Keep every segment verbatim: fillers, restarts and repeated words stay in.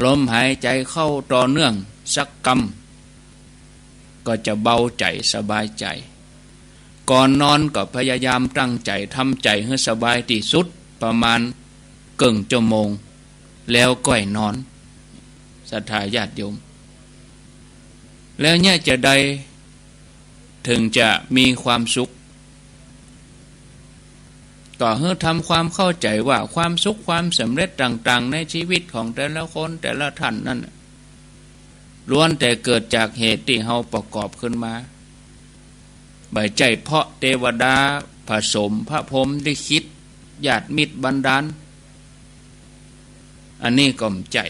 ลมหายใจ๋เข้าต่อเนื่องสักกำ ก็จะเบาใจ๋สบายใจ๋ ก่อนนอนก็พยายามตั้งใจ๋ทำใจ๋หื้อสบายตี้สุด ประมาณเกิ่งจั่วโมง แล้วก้อยนอน ศรัทธาญาติโยม แล้วเนี่ยจะใดเถิงจะมีความสุข ก็หื้อทำความเข้าใจ๋ว่าความสุขความสำเร็จต่างๆ ในชีวิตของแต่ละคนแต่ละท่านนั้นน่ะ ล้วนแต่เกิดจากเหตุตี้เฮาประกอบขึ้นมา บ่ใจ้เพราะเตวดาผสมพระพรหมลิขิต ญาติมิตรบันดาล อันนี้ก็บ่ใจ้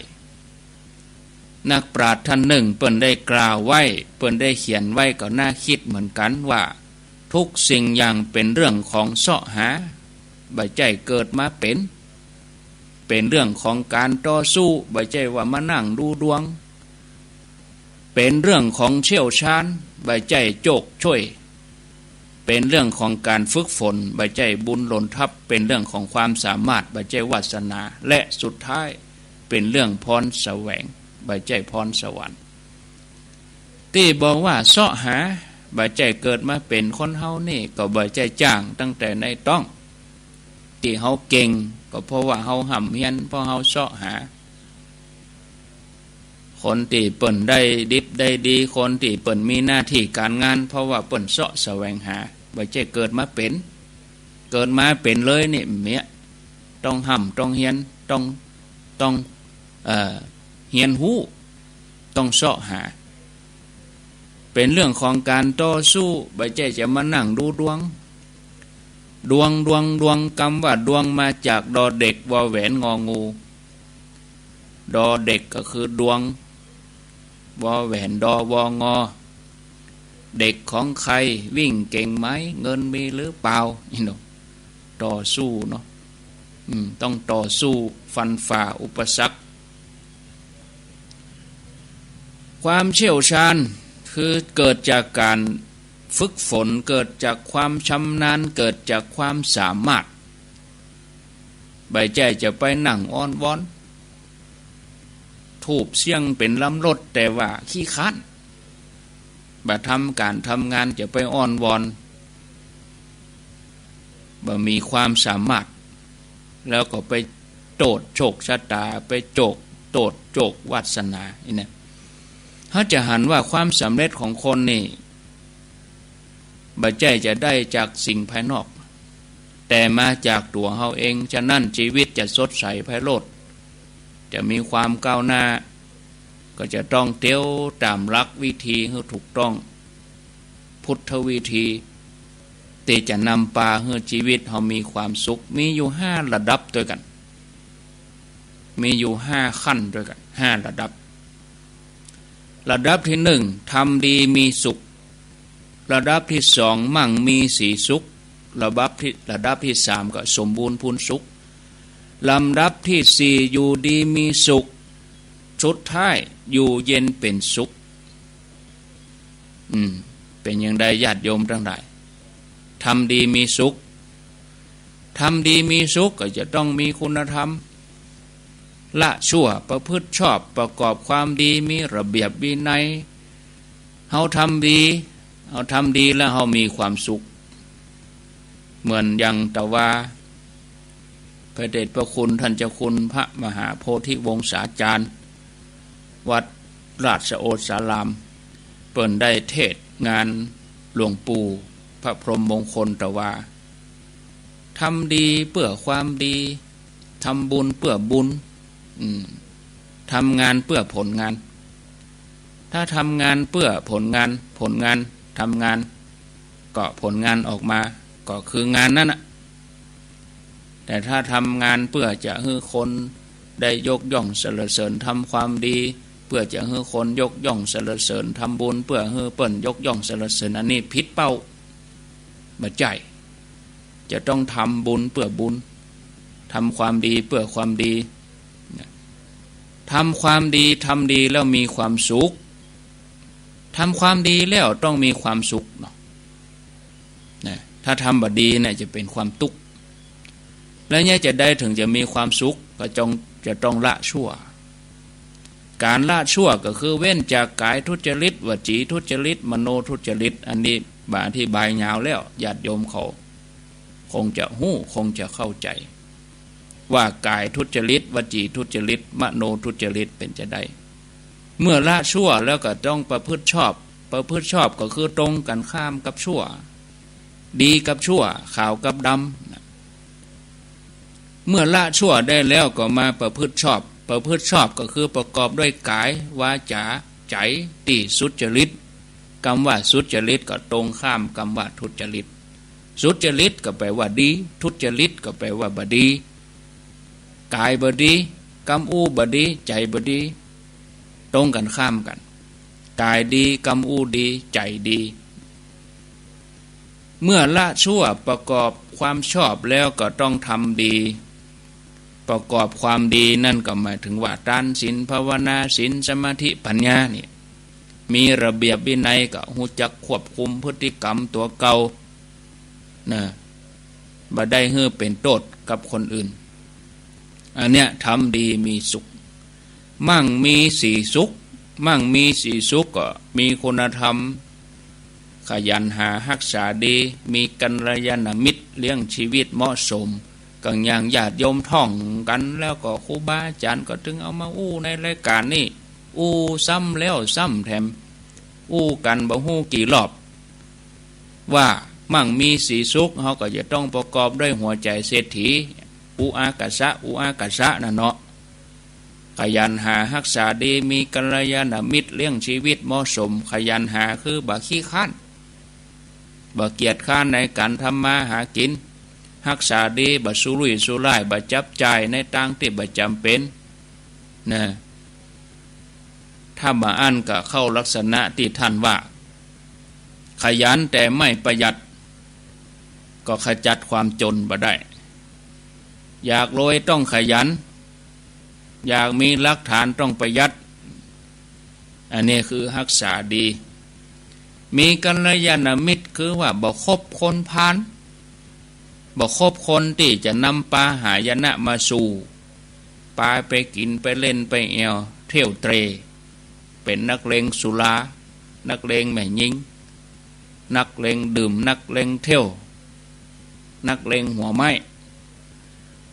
นักปราชญ์ท่านนึ่งเปิ้นได้กล่าวไว้ เปิ้นได้เขียนไว้ก็น่ากึ๊ดเหมือนกั๋นว่า ทุกสิ่งอย่างเป๋นเรื่องของเซาะหา บ่ใจ้เกิดมาเป๋น เป๋นเรื่องของก๋านต่อสู้ บ่ใจ้ว่ามานั่งดูดวง เป๋นเรื่องของเชี่ยวชาญ บ่ใจ้โจกจ้วย เป๋นเรื่องของก๋านฝึกฝน บ่ใจ้บุญหล่นทับ เป๋นเรื่องของความสามารถ บ่ใจ้วาสนา และสุดท้ายเป๋นเรื่องพรแสวง บ่ใจ้พรสวรรค์ ตี้บอกว่าเซาะหา บ่ใจ้เกิดมาเป๋น คนเฮานี่ก็บ่ใจ้จ้างตั้งแต่ในต๊อง ตี้เฮาเก่งก็เพราะว่าเฮาฮ่ำเฮียน เพราะเฮาเซาะหา คนตี้เปิ้นได้ดิบได้ดี คนตี้เปิ้นมีหน้าตี้ก๋านงาน เพราะว่าเปิ้นเซาะแสวงหา บ่ใจ้เกิดมาเป๋น เกิดมาเป๋นเลยนี่เมี้ย ต้องฮ่ำต้องเฮียน ต้อง ต้อง เอ่อ เฮียนฮู้ ต้องเซาะหา เป๋นเรื่องของก๋านต่อสู้ บ่ใจ้จะมานั่งดูดวง ดวง ดวง ดวง กำว่าดวงมาจากดอเด็กวอแหวนงองู ดอเด็กก็คือดวง วอแหวนดอวองอ เด็กของใคร วิ่งเก่งไหม เงินมีหรือเปล่า นี่เนาะ ต่อสู้เนาะ อืม ต้องต่อสู้ฟันฝ่าอุปสรรค ความเชี่ยวชาญคือเกิดจากก๋านฝึกฝน เกิดจากความชำนาญ เกิดจากความสามารถ บ่ใจ้จะไปนั่งอ้อนวอน ทูบเสี้ยงเป๋นลำรถ แต่ว่าขี้คร้าน บ่ทำก๋านทำงาน จะไปอ้อนวอน บ่มีความสามารถ แล้วก็ไปโต้ษโชคชะตา ไปโจก โต้ษโจกวาสนา นี่นะ เฮาจะหันว่าความสำเร็จของคนนี่ บ่ใจ้จะได้จากสิ่งภายนอก แต่มาจากตั๋วเฮาเอง ฉะนั้นชีวิตจะสดใสไพโรจน์ จะมีความก้าวหน้า ก็จะต้องเตียวต๋ามหลักวิธีหื้อถูกต้อง พุทธวิธี ตี้จะนำปาหื้อชีวิตเฮามีความสุข มีอยู่ห้าระดับตวยกั๋น มีอยู่ห้าขั้นตวยกั๋น ห้าระดับ ระดับตี้นึ่ง ทำดีมีสุข ระดับตี้สอง มั่งมีสีสุข ระดับตี้ ระดับตี้สามก็สมบูรณ์พูนสุข ลำดับตี้สี่ อยู่ดีมีสุข สุดท้ายอยู่เย็นเป๋นสุข อืม เป๋นอย่างใดญาติโยมตังหลาย ทำดีมีสุข ทำดีมีสุขก็จะต้องมีคุณธรรม ละชั่วประพฤติชอบ ประกอบความดี มีระเบียบวินัย เฮาทำดี เฮาทำดีแล้วเฮามีความสุข เหมือนอย่างตะวา พระเดชพระคุณท่านเจ้าคุณพระมหาโพธิวงศาจารย์ วัดราชโอษฐาราม เปิ้นได้เทศน์งานหลวงปู่พระพรหมมงคลตะวา ทำดีเพื่อความดี ทำบุญเพื่อบุญ อืม ทำงานเพื่อผลงาน ถ้าทำงานเพื่อผลงาน ผลงาน ทำงาน ก็ผลงานออกมา ก็คืองานนั้นน่ะ แต่ถ้าทำงานเพื่อจะหื้อคนได้ยกย่องสรรเสริญ ทำความดีเพื่อจะหื้อคนยกย่องสรรเสริญ ทำบุญเพื่อหื้อเปิ้นยกย่องสรรเสริญ อันนี้ผิดเป้า บ่ใจ้ จะต้องทำบุญเพื่อบุญ ทำความดีเพื่อความดี นะ ทำความดี ทำดีแล้วมีความสุข ทำความดีแล้วต้องมีความสุขเนาะ นะ ถ้าทำบ่ดีเนี่ยจะเป๋นความตุ๊กข์ แล้วเนี่ยจะใดเถิงจะมีความสุข ก็จง จะต้องละชั่ว ก๋านละชั่วก็คือเว้นจากก๋ายทุจริต วจีทุจริต มโนทุจริต อันนี้บ่อธิบายยาวแล้ว ญาติโยมเขาคงจะฮู้ คงจะเข้าใจ๋ ว่าก๋ายทุจริต วจีทุจริต มโนทุจริตเป๋นจาใด เมื่อละชั่วแล้วก็ต้องประพฤติชอบ ประพฤติชอบก็คือตรงกั๋นข้ามกับชั่ว ดีกับชั่ว ขาวกับดำ เมื่อละชั่วได้แล้วก็มาประพฤติชอบ ประพฤติชอบก็คือประกอบด้วยก๋าย วาจ๋า ใจ๋ ตี้สุจริต กำว่าสุจริตก็ตรงข้ามกำว่าทุจริต สุจริตก็แปลว่าดี ทุจริตก็แปลว่าบ่ดี ก๋ายบ่ดี กำอู้บ่ดี ใจ๋บ่ดี ตรงกั๋นข้ามกั๋น ก๋ายดี กำอู้ดี ใจ๋ดี เมื่อละชั่วประกอบความชอบแล้วก็ต้องทำดี ประกอบความดีนั่นก็หมายถึงว่าตาน ศีล ภาวนา ศีล สมาธิ ปัญญานี่ มีระเบียบวินัยก็ฮู้จักควบคุมพฤติกรรมตั๋วเก่า นะ บ่ได้หื้อเป๋นโต้ษกับคนอื่น อันเนี้ยทำดีมีสุข มั่งมีสีสุข มั่งมีสีสุขก็มีคุณธรรม ขยันหาฮักษาดี มีกัลยาณมิตร เลี้ยงชีวิตเหมาะสม กั๋งอย่างญาติโยมท่องกั๋น แล้วก็ครูบาอาจ๋ารย์ก็ตึงเอามาอู้ในรายก๋านนี่ อู้ซ้ำแล้วซ้ำแถม อู้กั๋นบ่ฮู้กี่รอบ ว่ามั่งมีสีสุข เฮาก็จะต้องประกอบด้วยหัวใจ๋เศรษฐี อุอากาสะ อุอากาสะ นั่นเนาะ ขยันหาฮักษาดี มีกัลยาณมิตร เลี้ยงชีวิตเหมาะสม ขยันหาคือบ่ขี้คร้าน บ่เกียจคร้านในก๋านทำมาหากิ๋น ฮักษาดี บ่สุรุ่ยสุร่าย บ่จับจ่ายในตางตี้บ่จ๋ำเป๋น นะ ถ้าบ่อั้นก็เข้าลักษณะตี้ต้านว่า ขยันแต่ไม่ประหยัด ก็ขจัดความจนบ่ได้ อยากรวยต้องขยัน อยากมีหลักฐานต้องประหยัด อันนี้คือฮักษาดี มีกัลยาณมิตรคือว่าบ่คบคนพาล บ่คบคนตี้จะนำปาหายนะมาสู่ ปาไปกิ๋นไปเล่นไปแอ่วเที่ยวเตร่ เป๋นนักเลงสุรา นักเลงแม่ญิง นักเลงดื่ม นักเลงเที่ยว นักเลงหัวไม้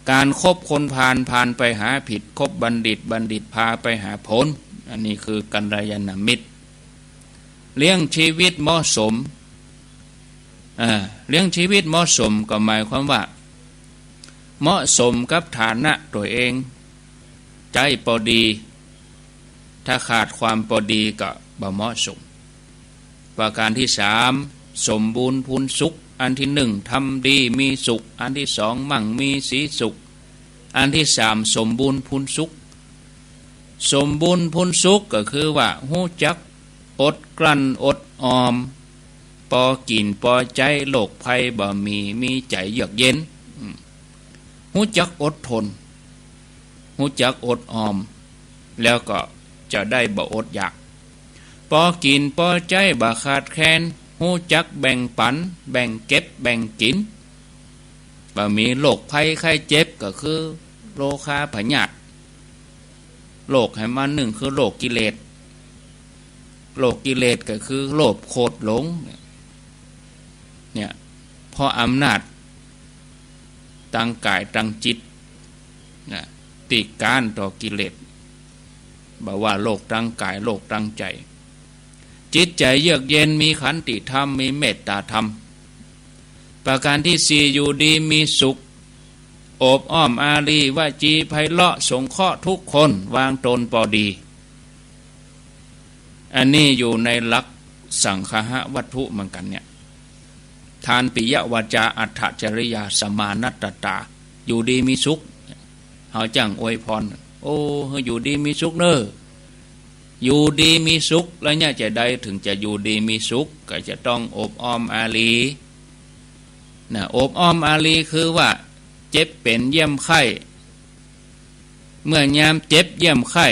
ก๋านคบคนพาล พาลไปหาผิด คบบัณฑิต บัณฑิตพาไปหาผล อันนี้คือกัลยาณมิตร เลี้ยงชีวิตเหมาะสม อ่า เลี้ยงชีวิตเหมาะสมก็หมายความว่า เหมาะสมกับฐานะตั๋วเอง ใจ๊ปอดี ถ้าขาดความปอดีก็บ่เหมาะสม ประการตี้สาม สมบูรณ์พูนสุข อันตี้นึ่ง ทำดีมีสุข อันตี้สอง มั่งมีสีสุข อันตี้สาม สมบูรณ์พูนสุข สมบูรณ์พูนสุขก็คือว่าฮู้จักอดกลั้นอดออม ปอกิ๋นปอใจ๊ โรคภัยบ่มี มีใจ๋เยือกเย็น อืม ฮู้จักอดทน ฮู้จักอดออม แล้วก็จะได้บ่อดอยาก ปอกิ๋นปอใจ๊บ่ขาดแคลน ฮู้จักแบ่งปั๋น แบ่งเก็บ แบ่งกิ๋น บ่มีโรคภัยไข้เจ็บ ก็คือโรคาพยาธิ โรคแหมอันนึ่งคือโรคกิเลส โรคกิเลสก็คือโลภโกรธหลง เนี่ย เพราะอำนาจตางก๋ายตางจิตนะ ตี้ก๊านต่อกิเลส บ่ว่าโรคตางก๋าย โรคตางใจ๋ จิตใจ๋เยือกเย็น มีขันติธรรม มีเมตตาธรรม ประการตี้สี่ อยู่ดีมีสุข โอบอ้อมอารี วจีไพเราะ สงเคราะห์ทุกคน วางตนปอดี อันนี้อยู่ในหลักสังคหวัตถุเหมือนกั๋นเนี่ย ทาน ปิยวาจา อัตถจริยา สมานัตตา อยู่ดีมีสุข เฮาจั้งอวยพร โอ้ หื้ออยู่ดีมีสุขเน่อ อยู่ดีมีสุข แล้วเนี่ยจะใดเถิงจะอยู่ดีมีสุข ก็จะต้องโอบอ้อมอารี นะ โอบอ้อมอารีคือว่า เจ็บเป๋นเยี่ยมไข้ เมื่อยามเจ็บเยี่ยมไข้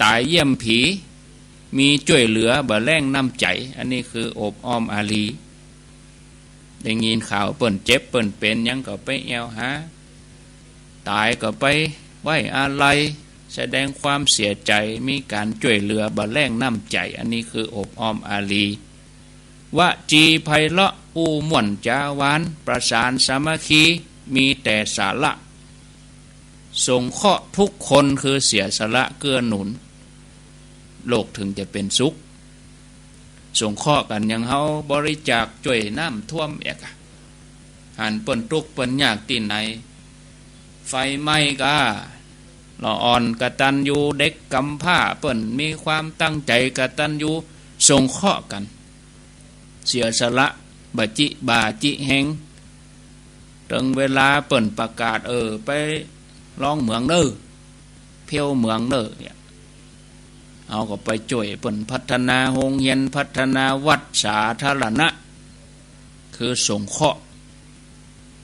ต๋ายเยี่ยมผี มีจ้วยเหลือ บ่แล้งน้ำใจ๋ อันนี้คือโอบอ้อมอารี ได้ยินข่าวเปิ้นเจ็บเปิ้นเป๋นหยังก็ไปแอ่วหา ต๋ายก็ไปไว้อาลัย แสดงความเสียใจ๋ มีก๋านจ้วยเหลือบ่แล้งน้ำใจ๋ อันนี้คืออบอ้อมอารีย์ วจีไพเราะ อู้ม่วนจ๋าหวาน ประสานสามัคคี มีแต่สาระ สงเคราะห์ทุกคน คือเสียสละเกื้อหนุน โลกเถิงจะเป๋นสุข สงเคราะห์กั๋น อย่างเฮาบริจาคจ้วยน้ำท่วมแอกอะ หันเปิ้นตุ๊กข์เปิ้นยากตี้ไหน ไฟไหม้ก็ละอ่อนกตัญญู เด็กกำพร้าเปิ้นมีความตั้งใจ๋กตัญญู สงเคราะห์กั๋น เสียสละ บ่าจิบ่าจิแฮง เถิงเวลาเปิ้นประกาศ เออ ไปลองเหมืองเน่อ เพี้ยวเหมืองเน่อเนี่ย เฮาก็ไปจ้วยเปิ้นพัฒนาโฮงเฮียน พัฒนาวัดสาธารณะ คือสงเคราะห์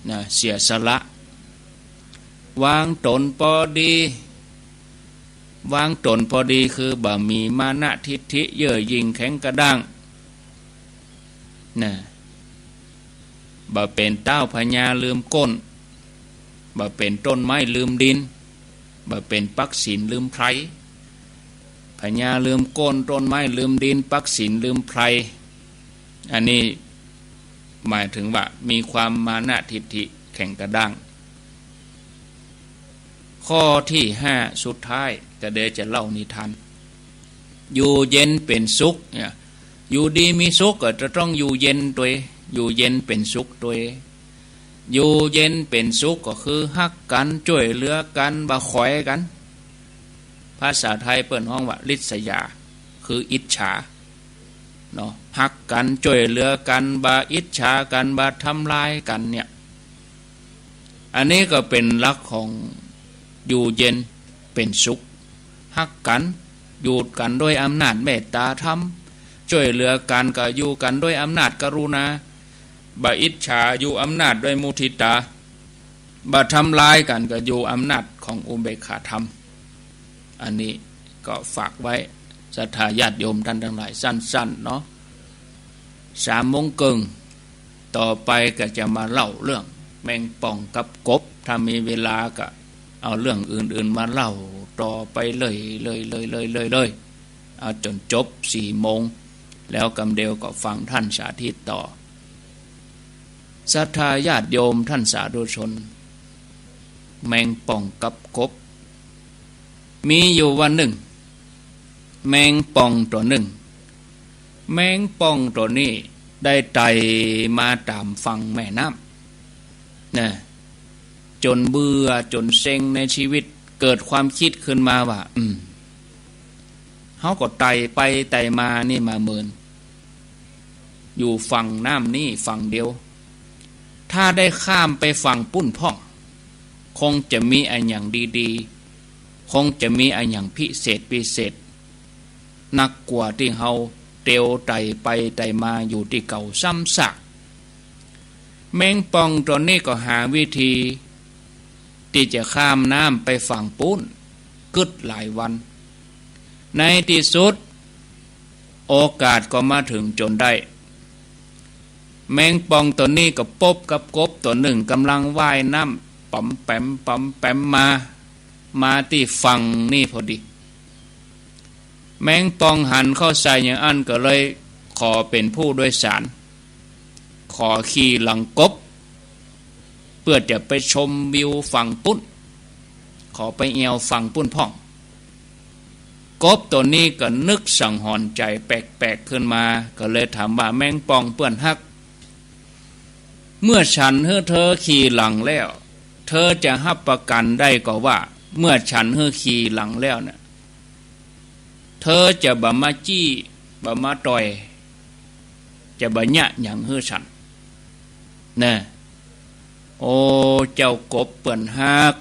นะ เสียสละ วางต๋นปอดี วางต๋นปอดี คือบ่มีมานะทิฐิเย่อหยิ่งแข็งกระด้างนะ บ่เป๋นต๊าวพญาลืมก้น บ่เป๋นต้นไม้ลืมดิน บ่เป๋นปักษิณลืมไพร พญาลืมก้น ต้นไม้ลืมดิน ปักษิณลืมไพร อันนี้หมายถึงว่ามีความมานะทิฐิแข็งกระด้าง ข้อตี้ห้าสุดท้าย ตะเดจะเล่านิทาน อยู่เย็นเป๋นสุขเนี่ย อยู่ดีมีสุขก็จะต้องอยู่เย็นตวย อยู่เย็นเป๋นสุขตวย อยู่เย็นเป๋นสุขก็คือฮักกั๋น จ้วยเหลือกั๋น บ่ขอยกั๋น ภาษาไทยเปิ้นฮ้องว่าริษยา คืออิจฉาเนาะ ฮักกั๋น จ้วยเหลือกั๋น บ่อิจฉากั๋น บ่ทำลายกั๋นเนี่ย อันนี้ก็เป๋นหลักของอยู่เย็นเป๋นสุข ฮักกั๋น อยู่กั๋นด้วยอำนาจเมตตาธรรม จ้วยเหลือกั๋นก็อยู่กั๋นด้วยอำนาจกรุณา บ่อิจฉา อยู่อำนาจด้วยมุทิตา บ่ทำลายกั๋นก็อยู่อำนาจของอุเบกขาธรรม อันนี้ก็ฝากไว้ศรัทธาญาติโยมต้านตังหลาย สั้นๆ เนาะ สามโมงเกิ่ง ต่อไปก็จะมาเล่าเรื่องแมงป่องกับกบ ถ้ามีเวลาก็เอาเรื่องอื่นๆ มาเล่าต่อไปเลย เลย เลย เลย เลย เลย เอาจ๋นจบสี่โมง แล้วกำเดียวก็ฟังต้านสาธิตต่อ ศรัทธาญาติโยมต้านสาธุชน แมงป่องกับกบ มีอยู่วันนึ่ง แมงป่องตั๋วนึ่ง แมงป่องตั๋วนี้ได้ไต่มาต๋ามฝั่งแม่น้ำนะ จ๋นเบื่อจ๋นเซ็งในชีวิต เกิดความคิดขึ้นมาว่า อืม เฮาก็ไต่ไปไต่มานี่มาเมิน อยู่ฝั่งน้ำนี่ฝั่งเดียว ถ้าได้ข้ามไปฝั่งปู้นพ่อง คงจะมีอะหยังดีๆ คงจะมีอะหยังพิเศษพิเศษ นักกว่าตี้เฮาเตียวไต่ไปไต่มาอยู่ตี้เก่าซ้ำซาก แมงป่องตั๋วนี้ก็หาวิธีตี้จะข้ามน้ำไปฝั่งปู้น กึ๊ดหลายวัน ในตี้สุด โอกาสก็มาเถิงจ๋นได้ แมงป่องตั๋วนี้ก็ปบกับกบตั๋วนึ่งก่ำลังว่ายน้ำป๋อมแป๋มป๋อมแป๋มมา มาตี้ฝั่งนี่พอดี แมงป่องหันเข้าใส่อย่างอั้นก็เลยขอเป๋นผู้โดยสาร ขอขี่หลังกบ เปื้อจะไปชมวิวฝั่งปู้น ขอไปแอ่วฝั่งปู้นพ่อง กบตั๋วนี้ก็นึกสังหรณ์ใจ๋แปลกๆ ขึ้นมา ก็เลยถามว่า แมงป่องเปื้อนฮัก เมื่อฉันหื้อเธอขี่หลังแล้ว เธอจะฮับประกั๋นได้ก่อว่า เมื่อฉันหื้อขี่หลังแล้วเนี่ย เธอจะบ่มาจี้ บ่มาต่อย จะบ่เยียะหยังหื้อฉัน แน่ โอ้ เจ้ากบเปื้อนฮัก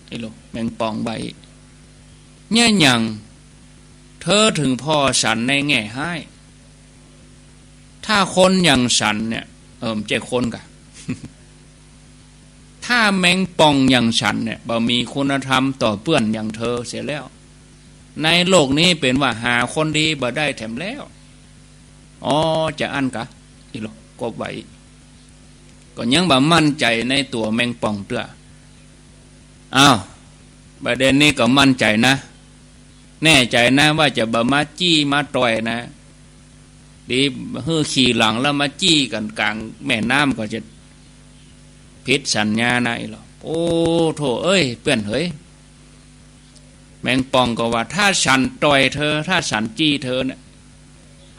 ไอ้โลกแมงป่องว่า เยียะหยัง เธอเถิงผ่อฉันในแง่ฮ้าย ถ้าคนอย่างฉันเนี่ย เออ บ่ใจ้คนก่ะ ถ้าแมงป่องอย่างฉันเนี่ย บ่มีคุณธรรมต่อเปื้อนอย่างเธอเสียแล้ว ในโลกนี้เป๋นว่าหาคนดีบ่ได้แถมแล้ว อ๋อ จะอั้นก่ะ ไอ้โลกกบว่า ก็ยังบ่มั่นใจ๋ในตั๋วแมงป่องเตื้อ อ้าว บ่าเดี่ยวนี้ก็มั่นใจ๋นะ แน่ใจ๋นะ ว่าจะบ่มาจี้มาต่อยนะ ดีหื้อขี่หลังแล้วมาจี้กั๋นก๋างแม่น้ำก็จะผิดสัญญานะ อี้หลอ โอ้ โธ่เอ้ย เปื้อนเหย แมงป่องก็ว่า ถ้าฉันต่อยเธอ ถ้าฉันจี้เธอเนี่ย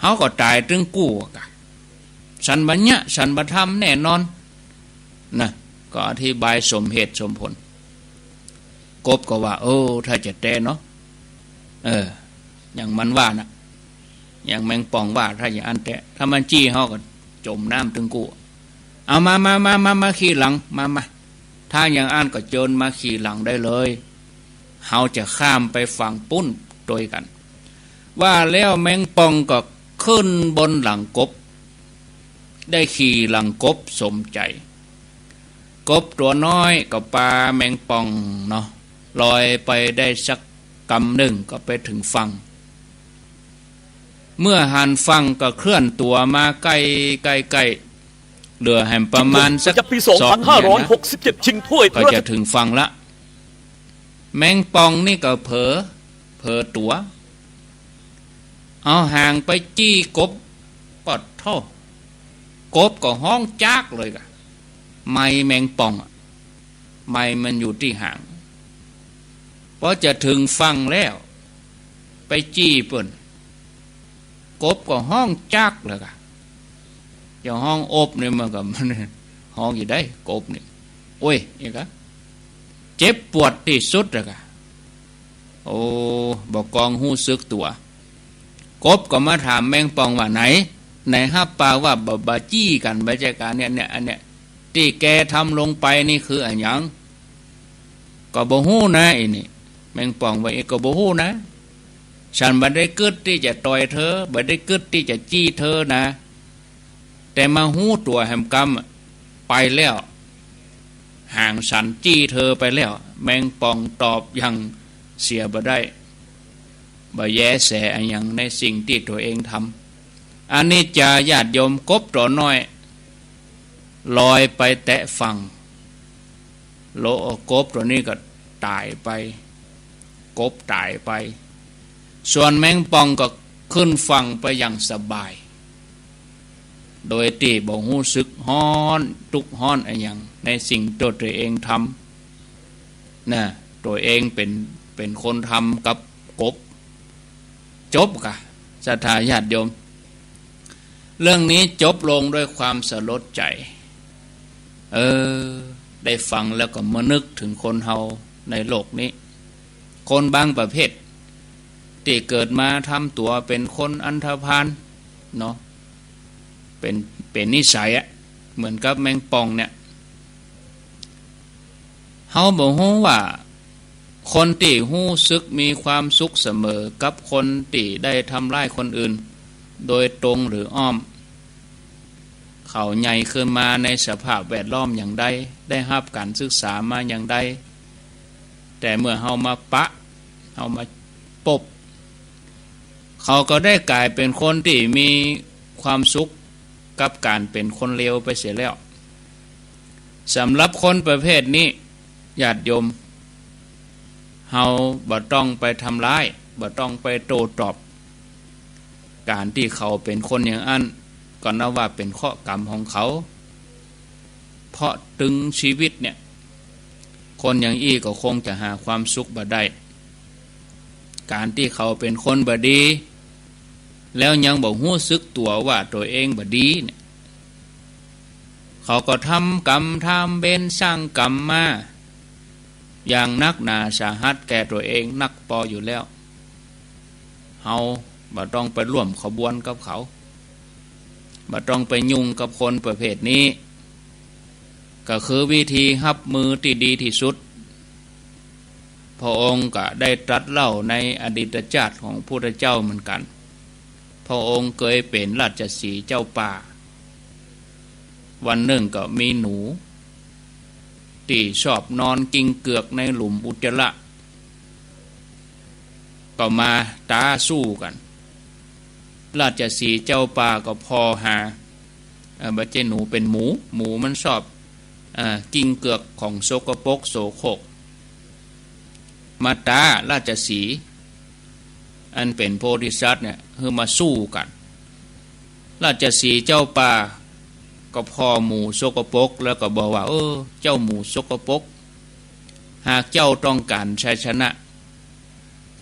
เฮาก็ต๋ายตึงกู้อะกะ ฉันบ่เยียะ ฉันบ่ทำแน่นอน นะ ก็อธิบายสมเหตุสมผล กบก็ว่า เออ ถ้าจะแต๊เนาะ เออ อย่างมันว่านะ อย่างแมงป่องว่า ถ้าอย่างอั้นแต๊ ถ้ามันจี้เฮาก็จ๋มน้ำตึงกู้ เอามา มา มา มา มาขี่หลัง มา มา ถ้าอย่างอั้นก็เจิญมาขี่หลังได้เลย เฮาจะข้ามไปฝั่งปู๊นตวยกั๋น ว่าแล้วแมงป่องก็ขึ้นบนหลังกบ ได้ขี่หลังกบสมใจ๋ กบตั๋วน้อยก็ปาแมงป่องเนาะ ลอยไปได้สักกำนึ่งก็ไปเถิงฝั่ง เมื่อหันฝั่งก็เคลื่อนตั๋วมาใก้ ใก้ ใก้ เหลือแหมประมาณสัก ประจำปี ศอกเดียวนะ สองพันห้าร้อยหกสิบเจ็ด ชิงถ้วยพระราช ก็จะเถิงฝั่งละ แมงป่องนี่ก็เผลอ เผลอตั๋ว เอาหางไปจี้กบ ปะโธ่ กบก็ฮ้องจ๊ากเลยกะ ไมแมงป่องอะ ไมมันอยู่ตี้หาง พอจะเถิงฝั่งแล้ว ไปจี้เปิ้น กบก็ฮ้องจ๊ากเลยกะ จะฮ้องอบนี่มันก็ มันฮ้องอยู่ได้กบนี่ โอ้ย อี้กะ เจ็บปวดตี้สุดเลยกะ โอ้ บ่กองฮู้สึกตั๋ว กบก็มาถามแมงป่องว่า ไหน ไหนฮับปากว่าบ่ บ่จี้กั๋น บ่ใจ้กั๋นเนี่ย เนี่ย อันเนี่ย ตี้แกทำลงไปนี่คืออะหยัง ก็บ่ฮู้นะ อี้นี่ แมงป่องว่า อี้ก็บ่ฮู้นะ ฉันบ่ได้กึ๊ดตี้จะต่อยเธอ บ่ได้กึ๊ดตี้จะจี้เธอนะ แต่มาฮู้ตั๋วแหมกำอะ ไปแล้ว หางฉันจี้เธอไปแล้ว แมงป่องตอบอย่างเสียบ่ได้ บ่แยแสอะหยังในสิ่งตี้ตั๋วเองทำ อนิจจาญาติโยม กบตั๋วน้อย ลอยไปแตะฝั่ง โละ กบตั๋วนี้ก็ต๋ายไป กบต๋ายไป ส่วนแมงป่องก็ขึ้นฝั่งไปอย่างสบาย โดยตี้บ่ฮู้สึกฮ้อน ตุ๊กฮ้อนอะหยังในสิ่งตี้ตั๋วเองทำ นะ ตั๋วเองเป๋น เป๋นคนทำกับกบ จบกะ ศรัทธาญาติโยม เรื่องนี้จบลงด้วยความสลดใจ๋ เออ ได้ฟังแล้วก็มานึกเถิงคนเฮาในโลกนี้ คนบางประเภท ตี้เกิดมาทำตั๋วเป๋นคนอันธพาลเนาะ เป๋น เป๋นนิสัยอะ เหมือนกับแมงป่องเนี่ย เฮาบ่ฮู้ว่า คนตี้ฮู้สึกมีความสุขเสมอกับคนตี้ได้ทำร้ายคนอื่น โดยตรงหรืออ้อม เขาใหญ่ขึ้นมาในสภาพแวดล้อมอย่างใด ได้ฮับก๋านศึกษามาอย่างใด แต่เมื่อเฮามาปะ เฮามาปบ เขาก็ได้ก๋ายเป๋นคนตี้มีความสุขกับก๋านเป๋นคนเลวไปเสียแล้ว สำหรับคนประเภทนี้ ญาติโยม เฮาบ่ต้องไปทำร้าย บ่ต้องไปโต้ตอบ ก๋านตี้เขาเป๋นคนอย่างอั้น ก็นับว่าเป๋นเคราะห์กรรมของเขา เพราะตึงชีวิตเนี่ย คนอย่างอี้ก็คงจะหาความสุขบ่ได้ ก๋านตี้เขาเป๋นคนบ่ดี แล้วยังบ่ฮู้สึกตั๋วว่าตั๋วเองบ่ดีเนี่ย เขาก็ทำกรรมทำเวรสร้างกรรมมา อย่างหนักหนาสาหัสแก่ตั๋วเองนักปออยู่แล้ว เฮาบ่ต้องไปร่วมขบวนกับเขา บ่ต้องไปยุ่งกับคนประเภทนี้ ก็คือวิธีฮับมือตี้ดีตี้สุด พระองค์ก็ได้ตรัสเล่าในอดีตชาติของพุทธเจ้าเหมือนกั๋น พระองค์เกยเป๋นราชสีห์เจ้าป่า วันนึ่งก็มีหนู ตี้ชอบนอนกินเกือกในหลุมอุจจาระ ก็มาต๊าสู้กั๋น ราชสีห์เจ้าป่าก็ผ่อหา เอ่อ บ่ใจ้หนู เป๋นหมู หมูมันชอบ เอ่อ กินเกือกของสกปรกโสโครก มาตราชสีห์ อันเป๋นโพธิสัตว์เนี่ย หื้อมาสู้กั๋น ราชสีห์เจ้าป่าก็ผ่อหมู่สกปรก แล้วก็บอกว่า เออ เจ้าหมู่สกปรก หากเจ้าต้องก๋านชัยชนะ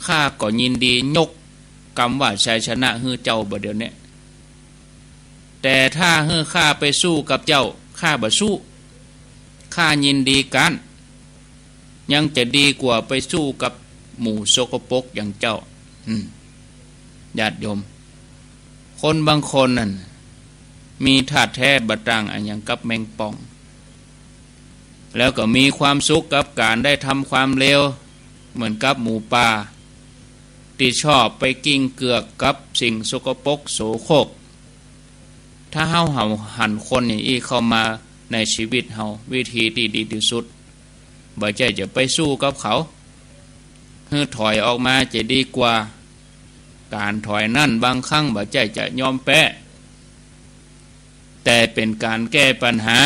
ข้าก็ยินดียกกำว่าชัยชนะหื้อเจ้าบ่าเดี่ยวนี้ แต่ถ้าหื้อข้าไปสู้กับเจ้า ข้าบ่สู้ ข้ายินดีก๊าน ยังจะดีกว่าไปสู้กับหมู่สกปรกอย่างเจ้า อืม ญาติโยม คนบางคนนั่น มีธาตุแท้บ่ต่างอะหยังกับแมงป่อง แล้วก็มีความสุขกับก๋านได้ทำความเลว เหมือนกับหมูป่า ตี้ชอบไปกิ้งเกือกกับสิ่งสกปรกโสโครก ถ้าเฮาหันคนอย่างอี้เข้ามาในชีวิตเฮา วิธีตี้ดีตี้สุด บ่ใจ้จะไปสู้กับเขา หื้อถอยออกมาจะดีกว่า ก๋านถอยนั้นบางครั้งบ่ใจ้จะยอมแป๊ แต่เป๋นก๋านแก้ปัญหา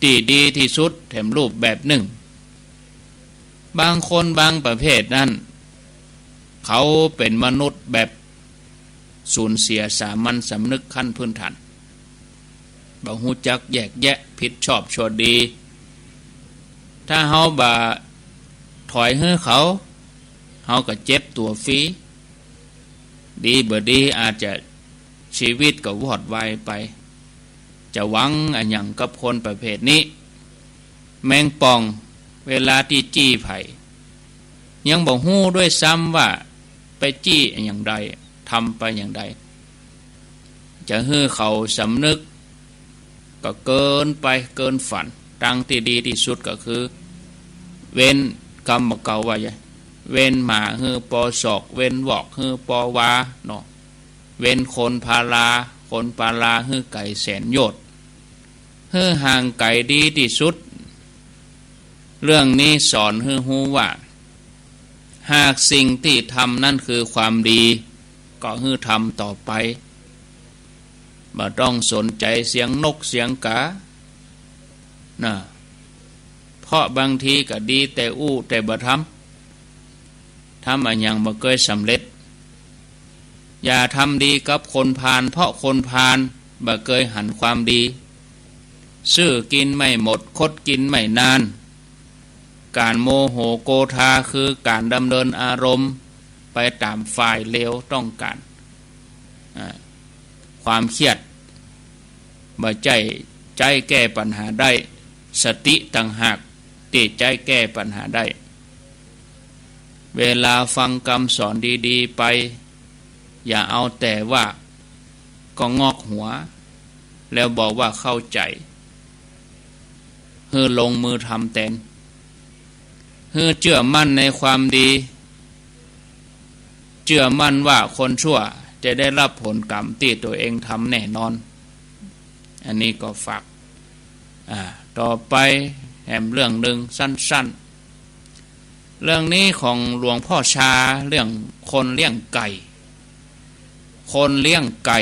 ตี้ดีตี้สุดแถมรูปแบบนึ่ง บางคนบางประเภทนั้น เขาเป๋นมนุษย์แบบสูญเสียสามัญสำนึกขั้นพื้นฐาน บ่ฮู้จักแยกแยะผิดชอบชั่วดี ถ้าเฮาบ่ถอยหื้อเขา เฮาก็เจ็บตั๋วฟรี ดีบ่ดีอาจจะชีวิตก็วอดวายไป จะหวังอะหยังกับคนประเภทนี้ แมงป่องเวลาตี้จี้ใผ ยังบ่ฮู้ด้วยซ้ำว่าไปจี้อะหยังใด ทำไปอย่างใด จะหื้อเขาสำนึกก็เกินไปเกินฝัน ตางตี้ดีตี้สุดก็คือ เว้นกำบ่าเก่าว่า เว้นหมาหื้อปอศอก เว้นวอกหื้อปอวาเนาะ เว้นคนพาลา คนพาลาหื้อไก๋แสนโยชน์ หื้อห่างไก๋ดีตี้สุด เรื่องนี้สอนหื้อฮู้ว่า หากสิ่งตี้ทำนั้นคือความดี ก็หื้อทำต่อไป บ่ต้องสนใจ๋เสียงนกเสียงก๋า นะ เพราะบางทีก็ดีแต่อู้แต่บ่ทำ ทำอะหยังบ่เกยสำเร็จ อย่าทำดีกับคนพาล เพราะคนพาลบ่เกยหันความดี ซื่อกิ๋นไม่หมด คดกิ๋นไม่นาน ก๋านโมโหโกธาคือก๋านดำเนินอารมณ์ไปต๋ามฝ่ายเลวต้องก๋าน อ่า ความเครียด บ่ใจ้ใจ๊แก้ปัญหาได้ สติต่างหากตี้ใจ๊แก้ปัญหาได้ เวลาฟังกำสอนดีๆ ไป อย่าเอาแต่ว่าก็งอกหัว แล้วบอกว่าเข้าใจ๋ หื้อลงมือทำแตน หื้อเจื้อมั่นในความดี เจื้อมั่นว่าคนชั่วจะได้รับผลกรรมตี้ตั๋วเองทำแน่นอน อันนี้ก็ฝาก อ่า ต่อไปแหมเรื่องนึ่งสั้นๆ เรื่องนี้ของหลวงพ่อชา เรื่องคนเลี้ยงไก่ คนเลี้ยงไก่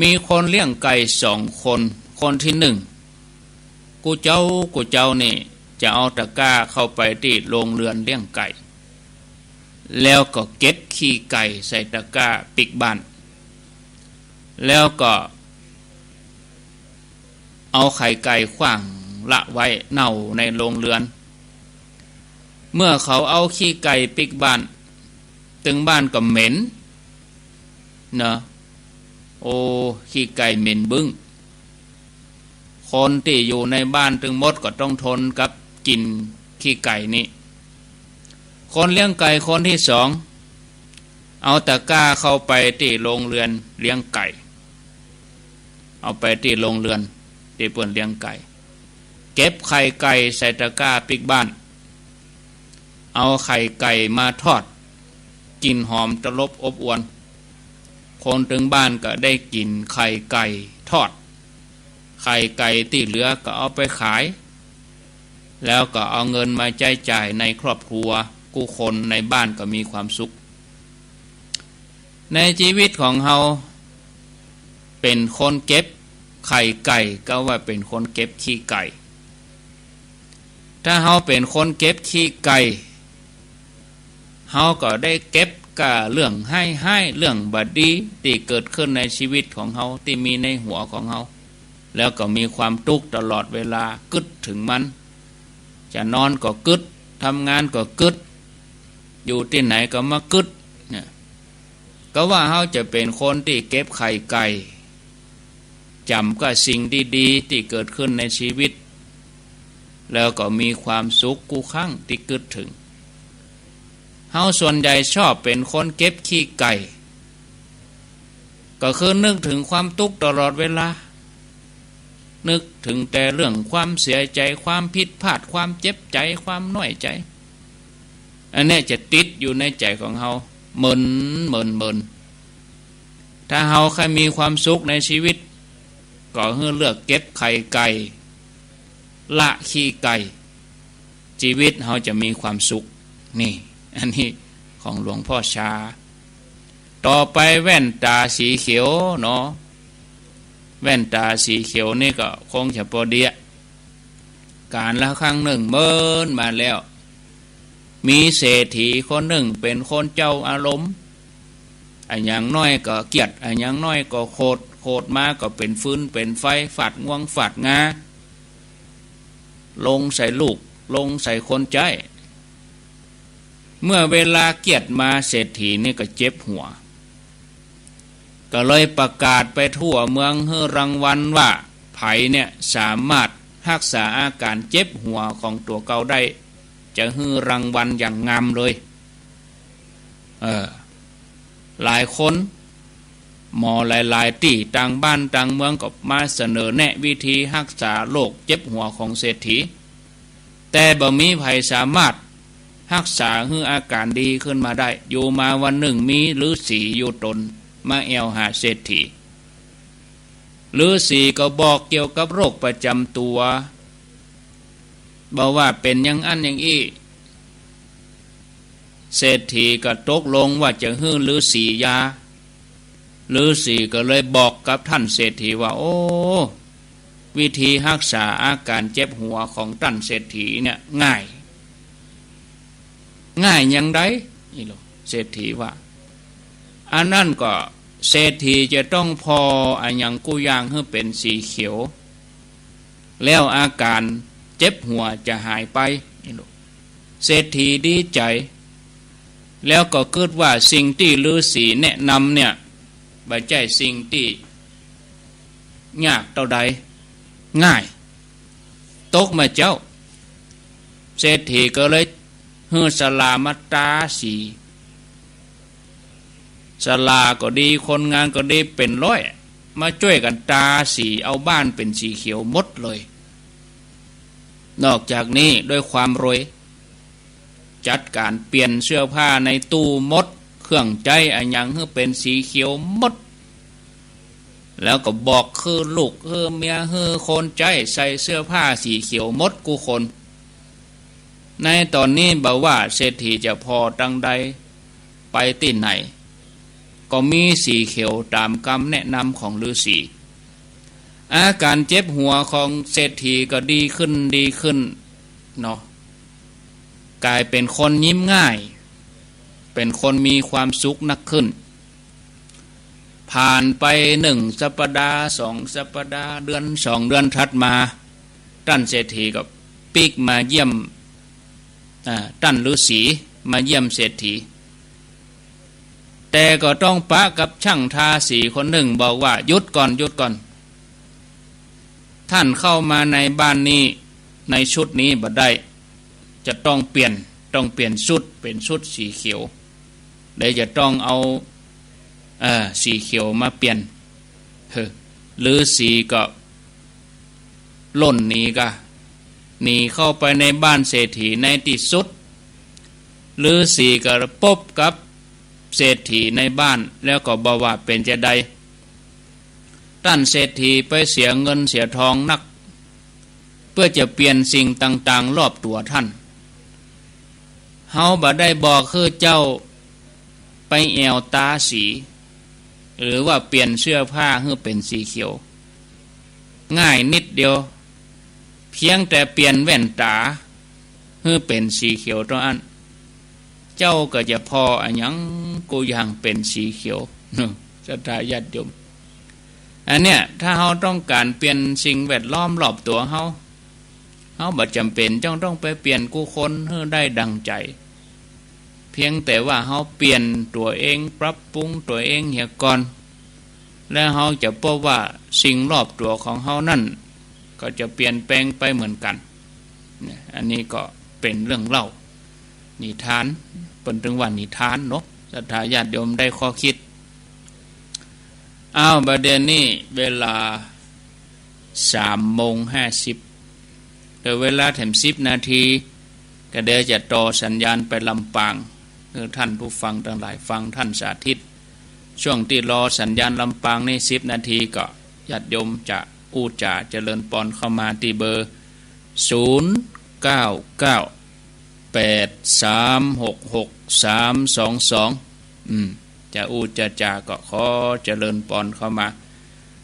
มีคนเลี้ยงไก่สองคน คนตี้นึ่ง กู้เจ๊ากู้เจ๊านี่จะเอาตะกร้าเข้าไปตี้โฮงเฮือนเลี้ยงไก่ แล้วก็เก็บขี้ไก่ใส่ตะกร้าปิ๊กบ้าน แล้วก็เอาไข่ไก่ขว้างละไว้เน่าในโฮงเฮือน เมื่อเขาเอาขี้ไก่ปิ๊กบ้าน ตึงบ้านก็เหม็น เนาะ โอ้ ขี้ไก่เหม็นบึ้ง คนตี้อยู่ในบ้านตึงหมดก็ต้องทนกับกลิ่นขี้ไก่นี้ คนเลี้ยงไก่คนตี้สอง เอาตะกร้าเข้าไปตี้โฮงเฮือนเลี้ยงไก่ เอาไปตี้โฮงเฮือนตี้เปิ้นเลี้ยงไก่ เก็บไข่ไก่ใส่ตะกร้าปิ๊กบ้าน เอาไข่ไก่มาทอด กลิ่นหอมตลบอบอวล คนตึงบ้านก็ได้กิ๋นไข่ไก่ทอด ไข่ไก่ตี้เหลือก็เอาไปขาย แล้วก็เอาเงินมาใจ๊จ่ายในครอบครัว กู้คนในบ้านก็มีความสุข ในจีวิตของเฮา เป๋นคนเก็บไข่ไก่ ก็ว่าเป๋นคนเก็บขี้ไก่ ถ้าเฮาเป๋นคนเก็บขี้ไก่ เฮาก็ได้เก็บก้าเรื่องฮ้ายๆ เรื่องบ่ดีตี้เกิดขึ้นในชีวิตของเฮา ตี้มีในหัวของเฮา แล้วก็มีความตุ๊กข์ตลอดเวลากึ๊ดเถิงมัน จะนอนก็กึ๊ด ทำงานก็กึ๊ด อยู่ตี้ไหนก็มากึ๊ดเนี่ย ก็ว่าเฮาจะเป๋นคนตี้เก็บไข่ไก่ จ๋ำก้าสิ่งดีๆ ตี้เกิดขึ้นในชีวิต แล้วก็มีความสุขกู้ครั้งตี้กึ๊ดเถิง เฮาส่วนใหญ่ชอบเป๋นคนเก็บขี้ไก่ ก็คือนึกเถิงความตุ๊กข์ตลอดเวลา นึกเถิงแต่เรื่องความเสียใจ๋ ความผิดพลาด ความเจ็บใจ๋ ความน้อยใจ๋ อันเนี้ยจะติดอยู่ในใจ๋ของเฮา เมิน เมิน เมิน ถ้าเฮาใค่มีความสุขในชีวิต ก็หื้อเลือกเก็บไข่ไก่ ละขี้ไก่ ชีวิตเฮาจะมีความสุข นี่ อันนี้ของหลวงพ่อชา ต่อไปแว่นต๋าสีเขียวเนาะ แว่นต๋าสีเขียวนี่ก็คงจะปอเดียะ ก๋าลครั้งนึ่งเมินมาแล้ว มีเศรษฐีคนนึ่งเป๋นคนเจ้าอารมณ์ อะหยังน้อยก็เกลียด อะหยังน้อยก็โขด โขดมาก็เป๋นฟืนเป๋นไฟ ฟาดง่วงฟาดงา ลงใส่ลูก ลงใส่คนใจ๊ เมื่อเวลาเกลียดมาเศรษฐีนี่ก็เจ็บหัว ก็เลยประกาศไปทั่วเมืองหื้อรางวัลว่า ใผเนี่ยสามารถฮักษาอาก๋านเจ็บหัวของตั๋วเก่าได้ จะหื้อรางวัลอย่างงามเลย เออ หลายคน หมอหลายๆ ตี้ ตางบ้านตางเมืองก็มาเสนอแนะวิธีฮักษาโรคเจ็บหัวของเศรษฐี แต่บ่มีใผสามารถฮักษาหื้ออาก๋านดีขึ้นมาได้ อยู่มาวันนึ่งมีฤๅษีอยู่ต๋นมาแอ่วหาเศรษฐี ฤๅษีก็บอกเกี่ยวกับโรคประจ๋ำตั๋ว บอกว่าเป๋นอย่างอั้นอย่างอี้ เศรษฐีก็ตกลงว่าจะหื้อฤๅษียา ฤๅษีก็เลยบอกกับต้านเศรษฐีว่า โอ้ วิธีฮักษาอาก๋านเจ็บหัวของต้านเศรษฐีเนี่ยง่าย ง่ายอย่างใด นี่โล เศรษฐีว่า อันนั้นก็เศรษฐีจะต้องผ่ออะหยังกู้อย่างหื้อเป๋นสีเขียว แล้วอาก๋านเจ็บหัวจะหายไป นี่โล เศรษฐีดีใจ๋ แล้วก็กึ๊ดว่าสิ่งตี้ฤๅษีแนะนำเนี่ย บ่ใจ้สิ่งตี้ยากเต้าใด ง่าย ตกมาเจ๊า เศรษฐีก็เลยหื้อสลามาตาสี สลาก็ดี คนงานก็ดี เป๋นร้อย มาจ้วยกั๋นตาสี เอาบ้านเป๋นสีเขียวหมดเลย นอกจากนี้ด้วยความรวย จัดก๋านเปลี่ยนเสื้อผ้าในตู้หมด เครื่องใจ๊อะหยังหื้อเป๋นสีเขียวหมด แล้วก็บอกหื้อลูกหื้อเมียหื้อคนใจ๊ใส่เสื้อผ้าสีเขียวหมดกู้คน ในต๋อนนี้บ่ว่าเศรษฐีจะผ่อตางใด ไปตี้ไหน ก็มีสีเขียวต๋ามกำแนะนำของฤๅษี อาก๋านเจ็บหัวของเศรษฐีก็ดีขึ้น ดีขึ้นเนาะ ก๋ายเป๋นคนยิ้มง่าย เป๋นคนมีความสุขนักขึ้น ผ่านไปหนึ่งสัปดาห์ สองสัปดาห์ เดือน สองเดือนถัดมา ต้านเศรษฐีก็ปิ๊กมาเยี่ยม อ่า ต้านฤๅษีมาเยี่ยมเศรษฐี แต่ก็ต้องปะกับช่างทาสีคนนึ่งบอกว่า หยุดก่อน หยุดก่อน ต้านเข้ามาในบ้านนี้ ในชุดนี้บ่ได้ จะต้องเปลี่ยน ต้องเปลี่ยนชุด เป๋นชุดสีเขียว เดี๋ยวจะต้องเอา เอ่อ สีเขียวมาเปลี่ยน เฮ้อ ฤๅษีก็ล่นหนีก่า หนีเข้าไปในบ้านเศรษฐี ในตี้สุด ฤๅษีก็ปบกับเศรษฐีในบ้าน แล้วก็บอกว่าเป๋นจาใด ต้านเศรษฐีไปเสียเงินเสียทองนัก เปื้อจะเปลี่ยนสิ่งต่างๆ รอบตั๋วต้าน เฮาบ่ได้บอกหื้อเจ้าไปแอ่วตาสี หรือว่าเปลี่ยนเสื้อผ้าหื้อเป๋นสีเขียว ง่ายนิดเดียว เพียงแต่เปลี่ยนแว่นต๋า หื้อเป๋นสีเขียวเต้าอั้น เจ้าก็จะผ่ออะหยังกู้อย่างเป๋นสีเขียว ศรัทธาญาติโยม อันเนี้ย ถ้าเฮาต้องก๋านเปลี่ยนสิ่งแวดล้อมรอบตั๋วเฮา เฮาบ่จ๋ำเป๋นจ้องต้องไปเปลี่ยนกู้คนหื้อได้ดั่งใจ๋ เพียงแต่ว่าเฮาเปลี่ยนตั๋วเอง ปรับปรุงตั๋วเองเหียก่อน แล้วเฮาจะพบว่าสิ่งรอบตั๋วของเฮานั้น ก็จะเปลี่ยนแปลงไปเหมือนกั๋น เนี่ย อันนี้ก็เป๋นเรื่องเล่า นิทาน เปิ้นตึงว่านิทานเนาะ ศรัทธาญาติโยมได้ข้อคิด อ้าว บ่าเดี่ยวนี้เวลาสามโมงห้าสิบ เหลือเวลาแถมสิบนาที ก็เดี๋ยวจะต่อสัญญาณไปลำปาง เออ ท่านผู้ฟังตังหลายฟังท่านสาธิต ช่วงตี้รอสัญญาณลำปางนี่สิบนาที ก็ญาติโยมจะอู้จ๋าเจริญปอนเข้ามาตี้เบอร์ ศูนย์เก้าเก้า แปดสามหกหกสามสองสอง อืม จะอู้จะจ๋าก็ขอเจริญปอนเข้ามา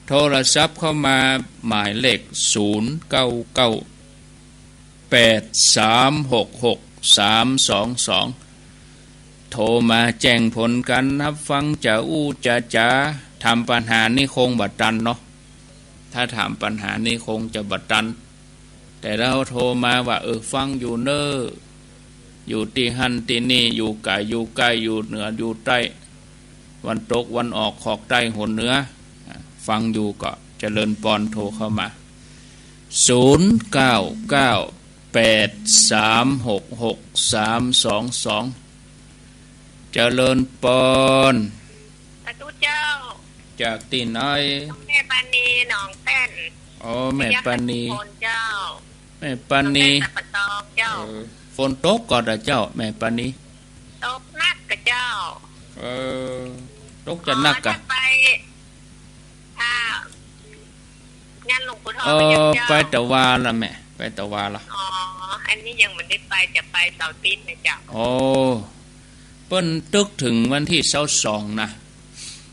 โทรศัพท์เข้ามาหมายเลข ศูนย์เก้าเก้า แปดสามหกหกสามสองสอง โทรมาแจ้งผลก๋านฮับฟัง จะอู้จะจ๋า ถามปัญหานี่คงบ่ตันเนาะ ถ้าถามปัญหานี่คงจะบ่ตัน แต่ถ้าโทรมาว่า เออ ฟังอยู่เน่อ อยู่ตี้หั้นตี้นี่ อยู่ไก๋อยู่ใก้ อยู่เหนืออยู่ใต้ วันตกวันออก ขอกใต้หนเหนือ ฟังอยู่ก็เจริญปอนโทรเข้ามา ศูนย์เก้าเก้า แปดสามหกหกสามสองสอง เจริญปอน สาธุเจ้า จากตี้ไหน แม่ปานีหนองแป้น อ๋อ แม่ปานี พยาคฆนครเจ้า แม่ปานี หนองแป้นสัปปะตองเจ้า เออ ฝนตกก่อเจ้า แม่ปานี ตกนักก่อเจ้า เออ ตกจะนักก่อ อ๋อ จะไป อ่า งานหลวงปู่ทอง เออ เจ้า ไปตะวาละแม่ ไปตะวาละ อ๋อ อันนี้ยังบ่ได้ไป จะไปเสาร์อาทิตย์นะเจ้า โอ้ เปิ้นตึกเถิงวันตี้ซาวสองนะ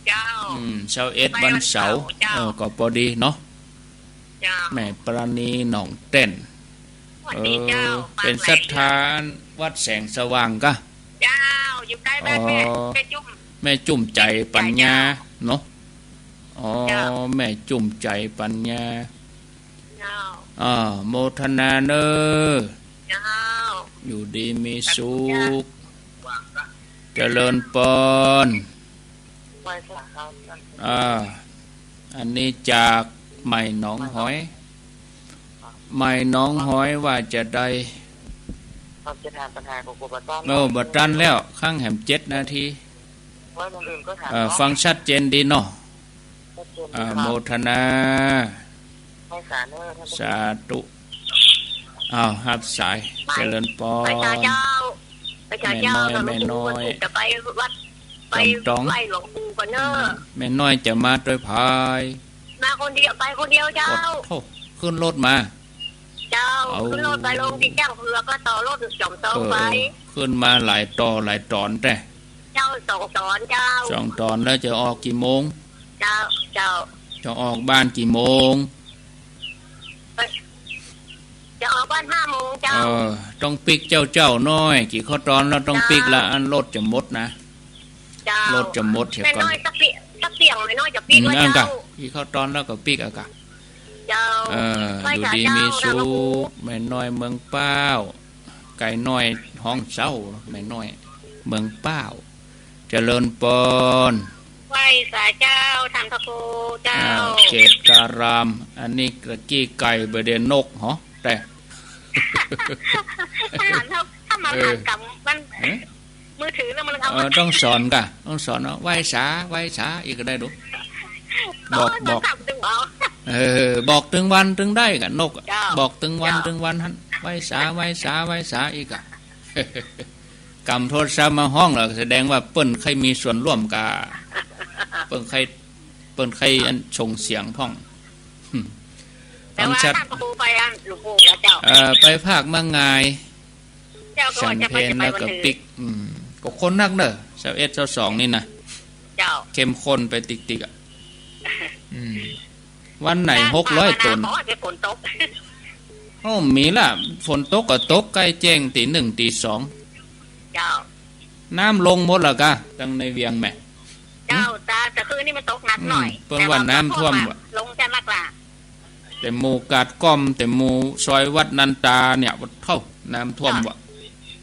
เจ้า อืม ซาวเอ็ด ไปวันเสาร์ วันเสาร์เจ้า เออ ก็ปอดีเนาะ เจ้า แม่ปานีหนองแป้น สวัสดีเจ้า เออ เป๋นศรัทธาวัดแสงสว่างก่อ เจ้า อยู่ใก้บ้านแม่ อ๋อ แม่จุ่ม แม่จุ่มใจ๋ปัญญาเนาะ อ๋อ เจ้า แม่จุ่มใจ๋ปัญญา เจ้า อ่า โมทนาเน่อ เจ้า อยู่ดีมีสุข เจริญปอน อ่า อันนี้จากใหม่หนองหอย ใหม่หนองหอยว่าจะได้ เออ บ่ตันแล้ว ค้างแหมเจ็ดนาที เออ ฟังชัดเจนดีเนาะ อ่า โมทนา สาธุ อ้าว ฮับสาย เจริญปอน ไปเจ้า ไปเจ้า แม่น้อย แม่น้อย จะไปวัด ไปไหว้หลวงปู่ก่อนเน่อ แม่น้อยจะมาตวยใผ มาคนเดียว ไปคนเดียวเจ้า โอ้โธ่ ขึ้นรถมา เจ้า เอา ขึ้นรถไปลงตี้จ้างเผือก ก็ต่อรถจ๋อมตองไป เออ ขึ้นมาหลายต่อหลายต๋อนแต๊ เจ้า สองต๋อนเจ้า สองต๋อน แล้วจะออกกี่โมง เจ้า เจ้า จะออกบ้านกี่โมง จะออกบ้านห้าโมงเจ้า เออ ต้องปิ๊กเจ้าเจ้าน้อย กี่ข้าวต๋อนแล้วต้องปิ๊กละ เจ้า อันรถจะหมดนะ เจ้า รถจะหมดเสียก่อน แม่น้อยตะเปียง ตะเปียงแม่น้อยจะปิ๊ก อืม ว่า อั้นก่อ เจ้า กี่ข้าวต๋อนแล้วก็ปิ๊กเอาก่อ เจ้า เออ ไหว้ อยู่ดีมีสุข สาธุ แม่น้อยเมืองป้าว ไก่น้อยฮ้องเซา แม่น้อยเมืองป้าว เจริญปอน ไหว้สาเจ้า ท่านพระครูเจ้า อ้าว เกตการาม อันนี้ตะกี้ไก่ บ่าเดี่ยวนกเหรอ แต๊ ถ้าหัน ถ้ามัน เออ หันกลับมัน เอ๊ะ มือถือแล้วมันเอา เออ ต้องสอนก่อ ต้องสอนว่า ไหว้สา ไหว้สา อีกก็ได้ลูก บอก บอก เออ บอกตึงวันตึงได้ก่อ นกอะ เจ้า บอกตึงวัน เจ้า ตึงวันหั้น ไหว้สา ไหว้สา ไหว้สา อีกก่อ กำโทรศัพท์มาฮ้องแล้ว แสดงว่าเปิ้นใค่มีส่วนร่วมก่อ เปิ้นใค่ เปิ้นใค่อันส่งเสียงพ่อง แต่ว่า ฟังชัด ท่านพระครูไปอันหลวงปู่แล้วเจ้า เอ่อ ไปภาคเมืองงาย เจ้า ก็ สัน ว่าจะไป เพล จะไป แล้ว วัน ก็ ถือ ปิ๊ก อืม ก็คนนักเน่อ ซาวเอ็ด ซาวสอง นี่นะ เจ้า เข้มข้นไปติ๊กๆ อ่ะ อืม วันไหน หกร้อย ต๋น ขอให้ฝนตก โอ้ มีละ ฝนตกก็ตกใก้แจ้งตี๋หนึ่งตี๋สอง เจ้า น้ำลงหมดละก้า ตังในเวียงแหม เจ้า ต๋า ต๋าคืนนี้มันตกหนักหน่อย อืม เปิ้นว่าน้ำท่วมว่ะ ลงจะนักละ แต่หมู่กาดก้อม แต่หมู่ซอยวัดนันตาเนี่ย ปะเฒ่า น้ำท่วมว่ะ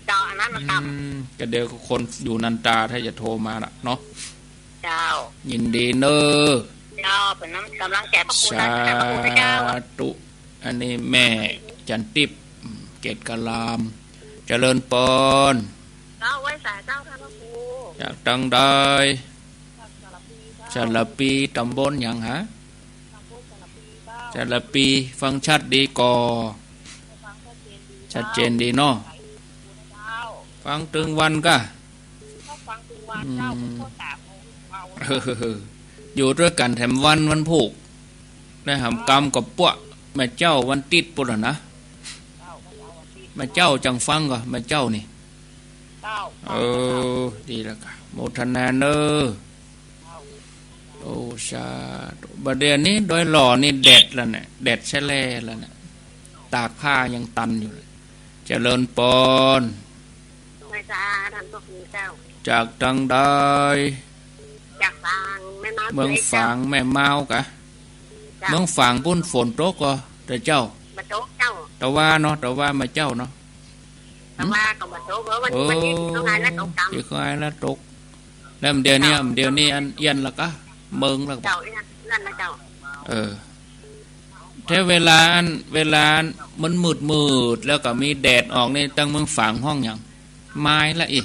เจ้า อันนั้นมันต่ำ อืม ก็เดี๋ยวคนอยู่นันตาถ้าจะโทรมาละเนาะ เจ้า ยินดีเน้อ เจ้า เป๋นน้ำก๋ำลังใจ๋ ขอบคุณนะ สาธุ ขอบคุณพระเจ้า อันนี้แม่จันติบ เกตกะลาม เจริญปอน เจ้า ไหว้สาเจ้า ต้านพระครู จากตังใด จากสารพีเจ้า สารพี ต๋ำบลหยังฮะ ต๋ำบลสารพีเจ้า สารพี ฟังชัดดีก่อ ฟังชัดเจนดีเจ้า ชัดเจนดีเนาะ เจ้า ฟังตึงวันก้า ก็ฟังตึงวันเจ้า อืม ก็ต๋ามเอา เออ อยู่ตวยกั๋นแถมวัน วันพูก ได้หำกำกับป้วแม่เจ้าวันติ๊ดปุ้นละนะ เจ้า แม่เจ้าวันติ๊ด แม่เจ้าจังฟังก่อ แม่เจ้านี่ เจ้า เออ ดีแล้วก้า โมทนาเน้อ เจ้า โอ้ สาธุ บ่าเดี่ยวนี้ดอยหล่อนี่แดดละเนี่ย แดดแช่แล่ละเนี่ย ตากผ้ายังตันอยู่เลย เจริญปอน ไหว้สาต้านพระครูเจ้า จากตังใด จากฝางแม่มาว เมืองฝางแม่มาวก้า เจ้า เมืองฝางปุ้นฝนตกก่อ แต่เจ้า บ่ตกเจ้า ตะวาเนาะ ตะวาแม่เจ้าเนาะ ตะวาก็บ่ตก เออ วันนี้ เออ วันนี้เขาหายแล้วตกกำ ตี้เขาหายแล้วตก แล้วเดี๋ยวนี้ เจ้า เดี๋ยวนี้อันเอี้ยนละก้า เมิงละก้า เจ้า เอี้ยนนั่นนะเจ้า เออ แต่เวลาอัน เวลาอันมันมืดๆ แล้วก็มีแดดออกนี่ ตังเมืองฝางฮ้องหยัง ไม้ละอิ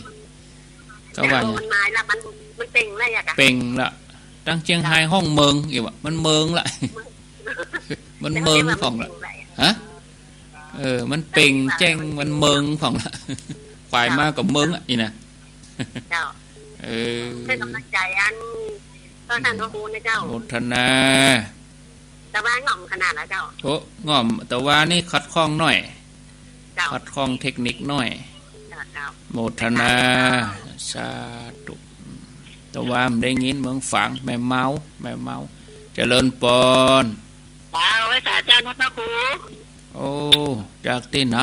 ก็ว่าหยัง เออ มันไม้ละ มัน มันเป่งละ เป่งละ ตังเจียงฮายฮ้องเมิงอิวะ มันเมิงละ มันเมิงผ่องละ ฮะ เออ มันเป่งแจ้ง มันเมิงผ่องละ ควายมาก็เมิงอะ อินะ เจ้า เออ เป๋นก๋ำลังใจ๋อัน ก็ต้านพระครูนะเจ้า โมทนา ตะวาง่อมขนาดละเจ้า โอ้ ง่อม ตะวานี่ขัดข้องหน้อย เจ้า ขัดข้องเทคนิคหน้อย เจ้า เจ้า โมทนา สาธุ ตะวาบ่ได้ยิน เมืองฝาง แม่มาว แม่มาว เจริญปอน เจ้า ไหว้สาเจ้า ต้านพระครู โอ้ จากตี้ไหน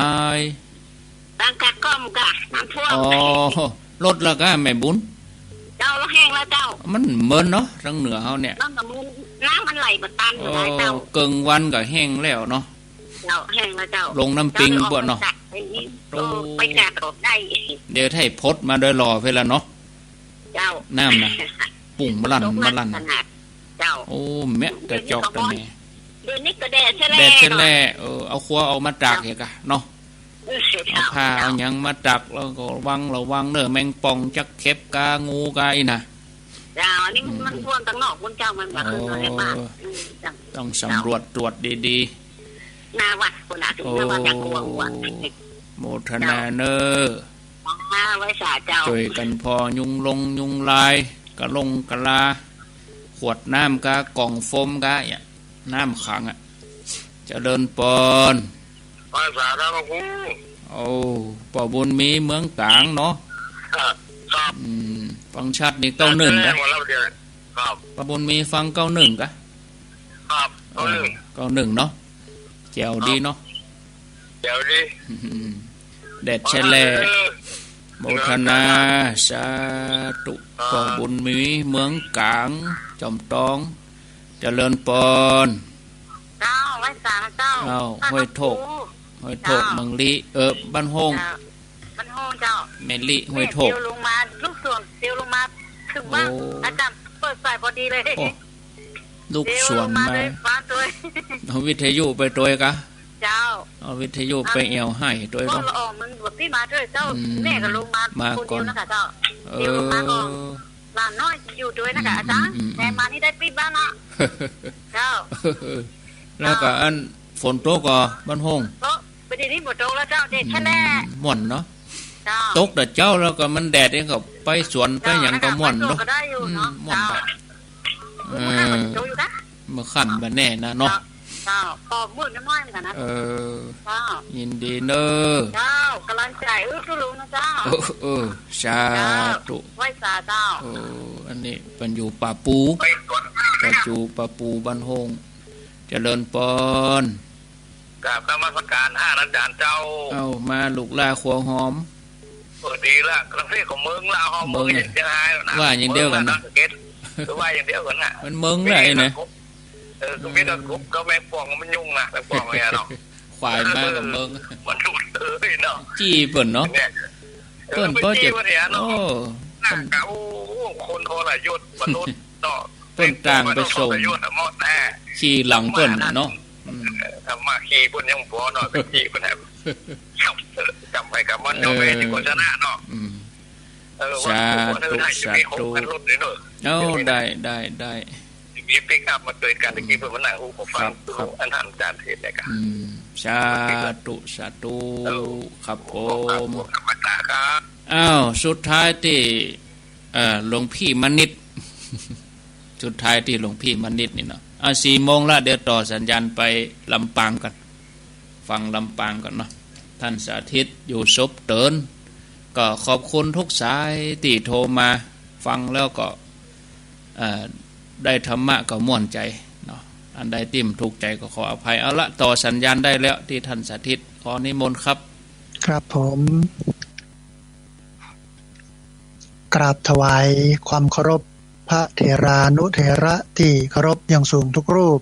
ตังกาดก้อมก้า น้ำท่วม อ๋อ ลดละก้า แม่บุญ เจ้า ลดแห้งแล้วเจ้า มันเมินเนาะ ตังเหนือเฮาเนี่ย น้ำมัน น้ำมันไหลบ่ตัน โอ้ บ่ได้เจ้า เกิ่งวันก็แห้งแล้วเนาะ เจ้า แห้งแล้วเจ้า ลงน้ำปิง เจ้า บ่เนาะ เออ ไปกาดออกได้ เดี๋ยวถ้าฝนมาดอยหล่อไปละเนาะ เจ้า น้ำนะ ปุ่งมาลั่น ตกหนัก มาลั่น ขนาด เจ้า โอ้ แม่ตะจอกตะแหม เดี๋ยวนี้ก็แดดแช่แล่ แดดแช่แล่ เนาะ เออ เอาครัวออกมาตาก เจ้า เหียกะเนาะ เออ เจ้า เอาผ้า เจ้า เอาหยังมาตาก แล้วก็ระวัง ระวังเน้อ แมงป่อง จักเข็บ กา งู กา อินะ เจ้า อันนี้มัน อืม มันท่วมตังนอกปุ้นเจ้า มันบ่ขึ้นมาในบ้าน เออ อืม เจ้า ต้องสำรวจตรวจดีๆ หน้าวัดปุ้นน่ะ โอ้ หน้าวัดยังกลัวหัว โมทนาเน้อ อ่า ไหว้สาเจ้า จ้วยกั๋นผ่อยุงลงยุงลาย กะลงกะลา ขวดน้ำกา กล่องโฟมกา เนี่ย น้ำขังอะ เจริญปอน ไหว้สาต้านพระครู โอ้ ป้อบุญมีเมืองก๋างเนาะ ครับ ครับ อืม ฟังชัดนี่เก้าหนึ่งนะ หมดแล้วเดี๋ยว ครับ ป้อบุญมีฟังเก้าหนึ่งกะ ครับ เก้าหนึ่ง เออ เก้าหนึ่งเนาะ แจ๋วดีเนาะ แจ๋วดี อืม แดดแช่แล่ เออ โมทนา สาธุ อ่า ป้อบุญมีเมืองก๋าง จอมตอง เจริญปอน เจ้า ไหว้สาเจ้า อ้าว ต้านพระครู ห้วยโทก ห้วยโทก เจ้า เมืองลี้ เออ บ้านโฮ่ง เจ้า บ้านโฮ่งเจ้า แม่ลี้ ห้วยโทก เนี่ย เตียวลงมา ลูกสวนเตียวลงมา เถิงบ้าน โอ้ อาจ๋ารย์เปิดสายพอดีเลย โอ้ ลูกสวนมา เตียวลงมาเลย มาตวย เอาวิทยุไปตวยกะ เจ้า เอาวิทยุไปแอ่วไห้ตวย ก็ ก็ ละอองมันบ่ตี้มาตวยเจ้า อืม แม่ก็ลงมา มาก่อน คนเดียวนะคะเจ้า เออ เตียวลงมาก่อน หลานน้อยอยู่ตวยนะคะ อืม อาจ๋ารย์ อืม อืม แม่มานี่ได้ปิ๊บบ้างละ เจ้า แล้วก็อันฝนตกก่อ บ้านโฮ่ง ก็ บ่าเดี่ยวนี้บ่ตกแล้วเจ้า แดดแช่แล่ อืม ม่วนเนาะ เจ้า ตกแต่เจ๊าแล้วก็มันแดดเองก็ไปสวนไปหยังก็ม่วนเนาะ เจ้า ก็ได้อยู่เนาะ อืม ม่วน เจ้า เออ มันตกอยู่นะ เมื่อค่ำบ่าแน่นะเนาะ เจ้า เจ้า ก็มืดน้อยเหมือนกั๋นนะ เออ เจ้า ยินดีเน้อ เจ้า ก๋ำลังใจ๋ อื้อ สู้ๆ นะเจ้า เออ เออ สาธุ เจ้า ไหว้สาเจ้า เออ อันนี้เปิ้นอยู่ป่าปู๋ ไปสวน ป่าจู ป่าปู๋ บ้านโฮ่ง เจริญปอน กราบนมัสการต้านอาจ๋ารย์เจ้า เอ้า มาลูกหล้าขัวหอม เออ ดีละ กาแฟของเมืองละ หอมเมือง เมืองเจียงฮายนะ ว่าอย่างเดียวกั๋นนะ เมืองละเนาะ เก็ต ว่าอย่างเดียวกั๋นนะ มันเมืองไหนนะ เออ ก็มีแต่กบกับแมงป่อง มันยุ่งนะ แมงป่องเนี่ยเนาะ ควายมากับเมือง มันหลุดเลยเนาะ จี้เปิ้นเนาะ เนี่ย เปิ้น เออ ก็จะ ไปจี้เปิ้นเนี่ยเนาะ โอ้ หน้ากะ โอ้ คนทรยศมนุษย์เนาะ เปิ้นต่างไปส่ง ทรยศหมดแน่ ขี่หลังเปิ้นน่ะเนาะ อืม เออ ถ้ามาขี่เปิ้นยังบ่เนาะ ไปจี้เปิ้นน่ะ จำไปกับมันเนาะ เออ ไปที่โฆษณาเนาะ อืม เออ สาธุ วันศุกร์วันศุกร์ สาธุ จะมีหกพันรถเลยเนาะ เอ้า ได้ ได้ ได้ มีปิกอัพมาด้วยกัน อืม ตะกี้เปิ้นมานั่งอู้ผมฟัง ครับ ครับ อันท่านอาจ๋ารย์เทศน์เนี่ยครับ อืม สาธุ สาธุ เออ ครับผม ขอบคุณครับ ธรรมดาครับ อ้าว สุดท้ายตี้ เอ่อ หลวงพี่มณิษฐ์ สุดท้ายตี้หลวงพี่มณิษฐ์นี่เนาะ อ่ะ สี่โมงละ เดี๋ยวต่อสัญญาณไปลำปางก่อน ฟังลำปางก่อนเนาะ ท่านสาธิตอยู่ศพเติน ก็ขอบคุณทุกสายตี้โทรมาฟังแล้วก็ เอ่อ ได้ธรรมะก็ม่วนใจ๋เนาะ อันใดตี้บ่ถูกใจ๋ก็ขออภัย เอาละ ต่อสัญญาณได้แล้วตี้ท่านสาธิต ขอนิมนต์ครับ ครับผม กราบถวายความเคารพพระเถรานุเถระตี้เคารพอย่างสูงทุกรูป